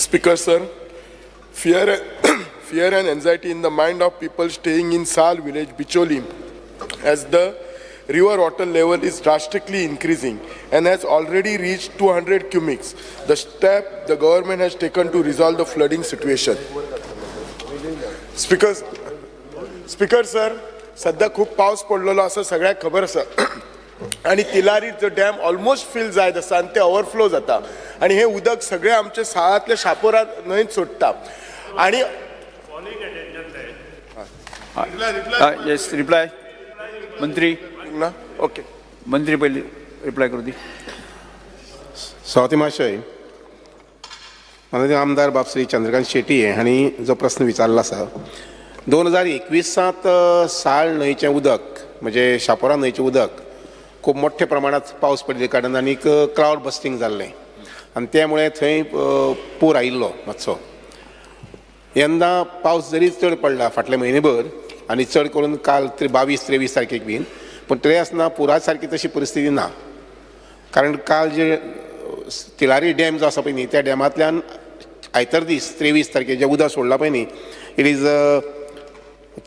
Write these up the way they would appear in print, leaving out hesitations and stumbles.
Speaker sir, fear and anxiety in the mind of people staying in Sal village, Bicholim, as the river water level is drastically increasing and has already reached 200 cumecs. The step the government has taken to resolve the flooding situation. Speaker sir, सध्या खूप पावस पडलेलो आसा, सगळ्याक खबर आसा आनी तिलारी जो डॅम ऑलमोस्ट फील जायत आसा आनी ते ओवरफ्लो जाता आनी हे उदक सगळें आमचे साळांतले शापोरा न्हंयत सोडटा आनी येस, रिप्लाय मंत्री. ना, ओके. मंत्री पयली रिप्लाय करूं दी. सभापती महाशय, माननीय आमदार बाब श्री चंद्रकांत शेटी हांणी जो प्रस्न विचारलो आसा, 2021सांत साळ न्हंयचें उदक, म्हणजे शापोरा न्हंयचें उदक खूब मोठ्या प्रमाणांत पावस पडिल्ले कारणान आनीक क्लावड बस्टींग जाल्लें आनी त्यामुळे थंय पूर आयिल्लो मातसो. यंदा पावस जरी चड पडला फाटले म्हयनेभर आनी चड करून काल 22-23 तारखेक बीन, पूण तरी आसतना पुरा सारकी तशी परिस्थिती ना, कारण काल जे तिलारी डॅम जो आसा पळय न्ही, त्या डॅमांतल्यान आयतार दीस 23 तारखेर जें उदक सोडलां पळय न्ही, it is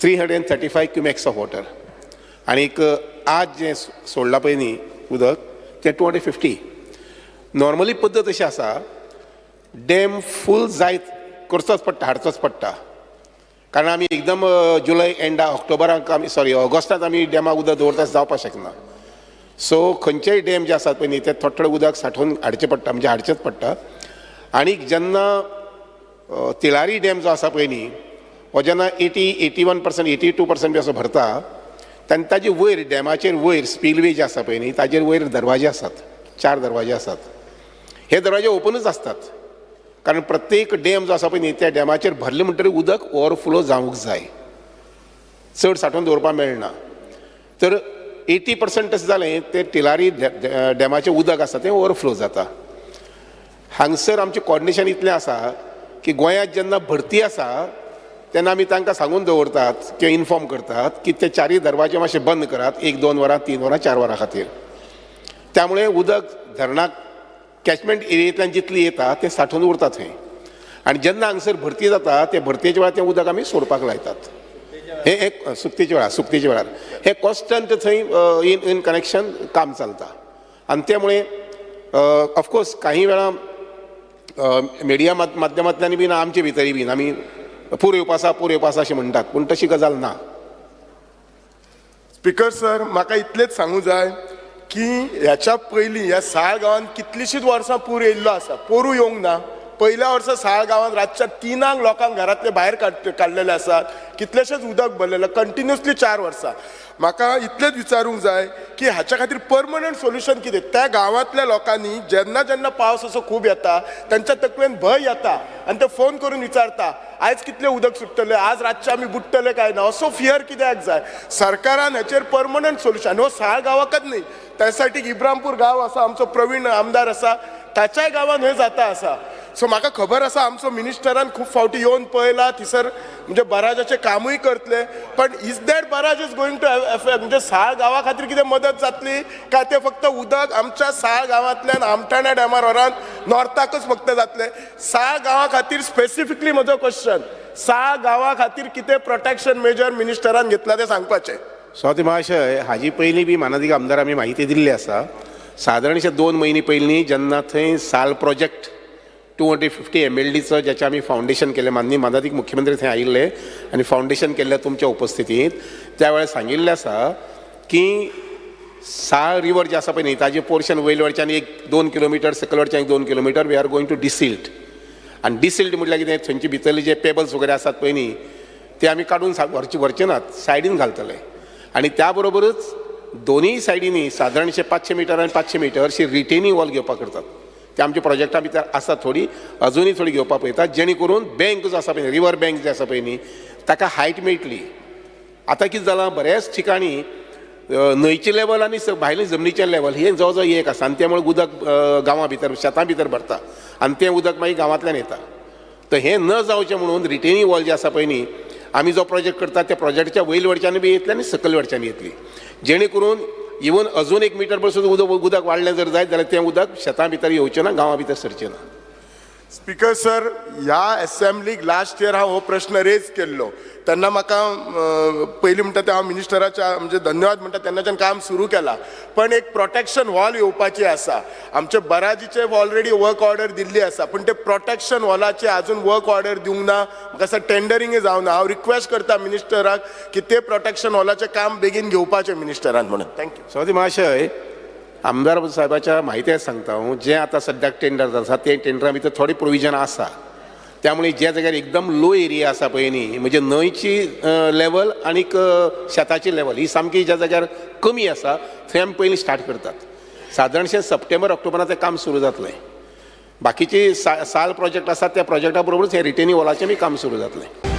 335 cumecs of water. आनीक आज जें सोडलां पळय न्ही उदक, तें 250. नॉर्मली पद्दत अशी आसा, डॅम फूल जायत करचोच पडटा, हाडचोच पडटा, कारण आमी एकदम जुलय एंडा, ऑक्टोबराक आमी, सॉरी, ऑगस्टांत आमी डॅमाक उदक दवरता जावपाक शकना. सो खंयचेय डॅम जे आसात पळय न्ही, ते थोडे थोडे उदक साठोवन हाडचें पडटा, म्हणजे हाडचेंच पडटा. आनी जेन्ना तिलारी डॅम जो आसा पळय न्ही, हो जेन्ना 80, 81%, 82% बी असो भरता, तेन्ना ताजे वयर, डॅमाचेर वयर स्पिलवे जे आसा पळय न्ही, ताजेर वयर दरवाजे आसात, चार दरवाजे आसात. हे दरवाजे ओपनूच आसतात, कारण प्रत्येक डॅम जो आसा पळय न्ही, त्या डॅमाचेर भरले म्हणटरीर उदक ओवरफ्लो जावंक जाय, चड साठोवन दवरपाक मेळना. तर 80% तशें जालें, ते तिलारी डॅमाचें उदक आसा तें ओवरफ्लो जाता. हांगसर आमचें कॉर्डिनेशन इतलें आसा की गोंयांत जेन्ना भरती आसा तेन्ना आमी तांकां सांगून दवरतात किंवा इन्फॉर्म करतात की ते चारूय दरवाजे मातशे बंद करात 1-2 वरां, 3 वरां, 4 वरां खातीर. त्यामुळे उदक धरणाक कॅचमेंट एरियेंतल्यान जितली येता तें साठोवन उरता थंय आनी जेन्ना हांगसर भरती जाता, ते भरतेच्या वेळार तें उदक आमी सोडपाक लायतात. हे एक सुकतेच्या वेळार हे कॉन्स्टंट थंय इन इन कनेक्शन काम चलता. आनी त्यामुळे ऑफकोर्स काही वेळा मिडिया माध्यमांतल्यान बीन आमचे भितरय बीन आमी पूर येवपा आसा, पूर येवपा आसा अशें म्हणटात, पूण तशी गजाल ना. स्पीकर सर, म्हाका इतलेंच सांगू जाय की ह्याच्या पयलीं ह्या साळ गांवांत कितलींशींच वर्सां पूर येयल्लो आसा, पोरूं येवंक ना. पयल्या वर्सा साळ गांवांत रातच्या 3ांक लोकांक घरांतले भायर काडलेले आसात, कितलेशेच उदक भरलेलें कंटिन्युअसली 4 वर्सां. म्हाका इतलेंच विचारूंक जाय की हाच्या खातीर परमनंट सोल्युशन कितें? त्या गांवांतल्या लोकांनी जेन्ना जेन्ना पावस असो खूब येता, तांच्या तकलेन भंय येता आनी ते फोन करून विचारता, आयज कितलें उदक सुट्टलें, आज रातचें आमी बुडटले काय ना? असो फियर कित्याक जाय? सरकारान हाचेर परमनंट सोल्युशन. हो साळ गांवाकच न्ही, त्या सायडीक इब्रामपूर गांव आसा, आमचो प्रवीण आमदार आसा, ताच्याय गांवान हें जाता आसा. सो म्हाका खबर आसा, आमचो मिनिस्टरान खूब फावटी येवन पळयला थंयसर, म्हणजे बराजाचें कामूय करतले, पण is that barrage is going to affect, म्हणजे साळ गांवा खातीर कितें मदत जातली काय ते फक्त उदक आमच्या साळ गांवांतल्यान आमठाण्या डॅमार व्हरान नॉर्थाकच फक्त जातले? साळ गांवा खातीर स्पेसिफिकली म्हजो क्वेश्चन, साळ गांवा खातीर कितें प्रोटेक्शन मेजर मिनिस्टरान घेतला तें सांगपाचें. सभापती महाशय, हाजी पयलीं बी मानादीक आमदार आमी म्हायती दिल्ली आसा. सादारणशे 2 म्हयने पयलीं जेन्ना थंय साल प्रोजेक्ट 250 एमएलडीचो ज्याचें आमी फावंडेशन केलें, माननीय मानादीक मुख्यमंत्री थंय आयिल्ले आनी फावंडेशन केल्लें तुमच्या उपस्थितींत, त्या वेळार सांगिल्लें आसा की साळ रिवर जे आसा पळय न्ही, ताजे पोर्शन वयले वटच्यान 1-2 किलोमिटर, सकयल वटच्यान 1-2 kilometre we are going to desilt. आनी डिसिल्ट म्हटल्यार कितें? थंयचे भितरले जे पेबल्स वगैरे आसात पळय न्ही, ते आमी काडून व्हरचे नात, सायडीन घालतले. आनी त्या बरोबरच दोनूय सायडींनी सादारणशे 500 मिटर आनी 500 मिटर अशी रिटेनिंग वॉल घेवपाक करतात. ते आमच्या प्रोजेक्टा भितर आसा, थोडी अजुनूय थोडी घेवपाक पळयतात, जेणे करून बँक जो आसा पळय, रिवर बँक जे आसा पळय न्ही, ताका हायट मेळटली. आतां कितें जालां, बऱ्याच ठिकाणी न्हंयचें लेवल आनी भायले जमनीचें लेवल हें जवळ जवळ एक आसा आनी त्यामुळे उदक गांवां भितर, शेतां भितर भरता आनी तें उदक मागीर गांवांतल्यान येता. तर हें न जावचें म्हणून रिटेनिंग वॉल जे आसा पळय न्ही, आमी जो प्रोजेक्ट करता त्या प्रोजेक्टच्या वयल्या वटच्यान बी येतली आनी सकयल वटच्यान येतली, जेणे करून इवन अजून 1 मिटर पसून उदक उदक वाडलें जर जायत जाल्यार तें उदक शेतां भितर येवचें ना, गांवां भितर सरचें ना. स्पीकर सर, ह्या असेंब्लीक लास्ट इयर हांव हो प्रश्न रेज केल्लो तेन्ना म्हाका पयलीं म्हणटा तें हांव मिनिस्टराच्या म्हणजे धन्यवाद म्हणटा. तेन्नाच्यान काम सुरू केलां, पण एक प्रोटेक्शन वॉल येवपाची आसा. आमचे बराजीचे ऑलरेडी वर्क ऑर्डर दिल्ली आसा, पूण ते प्रोटेक्शन वॉलाचे अजून वर्क ऑर्डर दिवंक ना. म्हाका दिसता टेंडरिंगय जावना. हांव रिक्वेस्ट करता मिनिस्टराक की ते प्रोटेक्शन वॉलाचें काम बेगीन घेवपाचें मिनिस्टरान म्हणून. Thank you. सभापती महाशय, आमदार साहेबाच्या म्हायती सांगता हांव, जें आतां सद्याक टेंडर आसा ते टेंडरा भितर थोडी प्रोविजन आसा. त्यामुळे ज्या जाग्यार एकदम लो एरिया आसा पळय न्ही, म्हणजे न्हंयची लेवल आनीक शेताची लेवल ही सामकी ज्या जाग्यार कमी आसा थंय आमी पयलीं स्टार्ट करतात. सादारणशें सप्टेंबर ऑक्टोबरांत तें काम सुरू जातलें. बाकीची साल प्रोजेक्ट आसा, त्या प्रोजेक्टा बरोबरूच हें रिटेनिंग वॉलाचें बी काम सुरू जातलें.